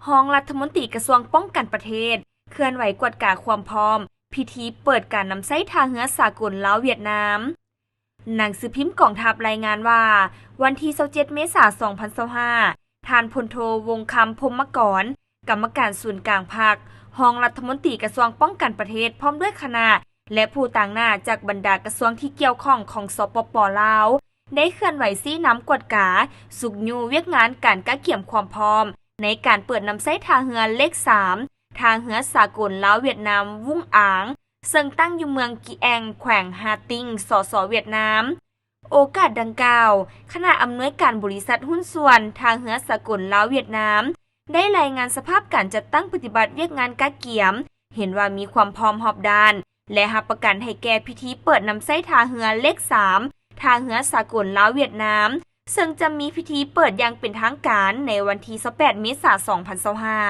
ຮອງລັດຖະມົນຕີກະຊວງປ້ອງກັນປະເທດ ເຄື່ອນໄຫວກວດກາຄວາມພ້ອມ ພິທີເປີດການນຳໃຊ້ທ່າເຮືອສາກົນລາວ-ຫວຽດນາມ. ໜັງສືພິມກອງທັບລາຍງານວ່າ ວັນທີຊາວເຈັດ ເມສາ ສອງພັນຊາວຫ້າ ທ່ານ ພົນໂທ ວົງຄຳ ພົມມະກອນ ກຳມະການສູນກາງພັກ, ຮອງລັດຖະມົນຕີກະຊວງປ້ອງກັນປະເທດ ພ້ອມດ້ວຍຄະນະ ແລະ ຜູ້ຕາງໜ້າຈາກບັນດາກະຊວງທີ່ກ່ຽວຂ້ອງຂອງ ສປປ ລາວ ໄດ້ເຄື່ອນໄຫວຊີ້ນຳກວດກາ, ຊຸກຍູ້ວຽກງານການກະກຽມຄວາມພ້ອມ ໃນການເປີດນຳໃຊ້ທ່າເຮືອເລກສາມ ທ່າເຮືອສາກົນລາວ-ຫວຽດນາມ ວຸ້ງອາງ ເຊິ່ງຕັ້ງຢູ່ເມືອງກີແອງ ແຂວງຮາຕິງ ສສ ຫວຽດນາມ. ໂອກາດດັ່ງກ່າວ, ຄະນະອຳນວຍການບໍລິສັດຫຸ້ນສ່ວນທ່າເຮືອສາກົນລາວ-ຫວຽດນາມ ໄດ້ລາຍງານສະພາບການຈັດຕັ້ງປະຕິບັດວຽກງານກະກຽມ, ເຫັນວ່າມີຄວາມພ້ອມຮອບດ້ານ ແລະ ຮັບປະກັນໃຫ້ແກ່ພິທີເປີດນຳໃຊ້ທ່າເຮືອເລກສາມ ທ່າເຮືອສາກົນລາວ-ຫວຽດນາມ ເຊິ່ງຈະມີພິທີເປີດຢ່າງເປັນທາງການໃນວັນທີຊາວແປດ ເມສາ ສອງພັນຊາວຫ້າ.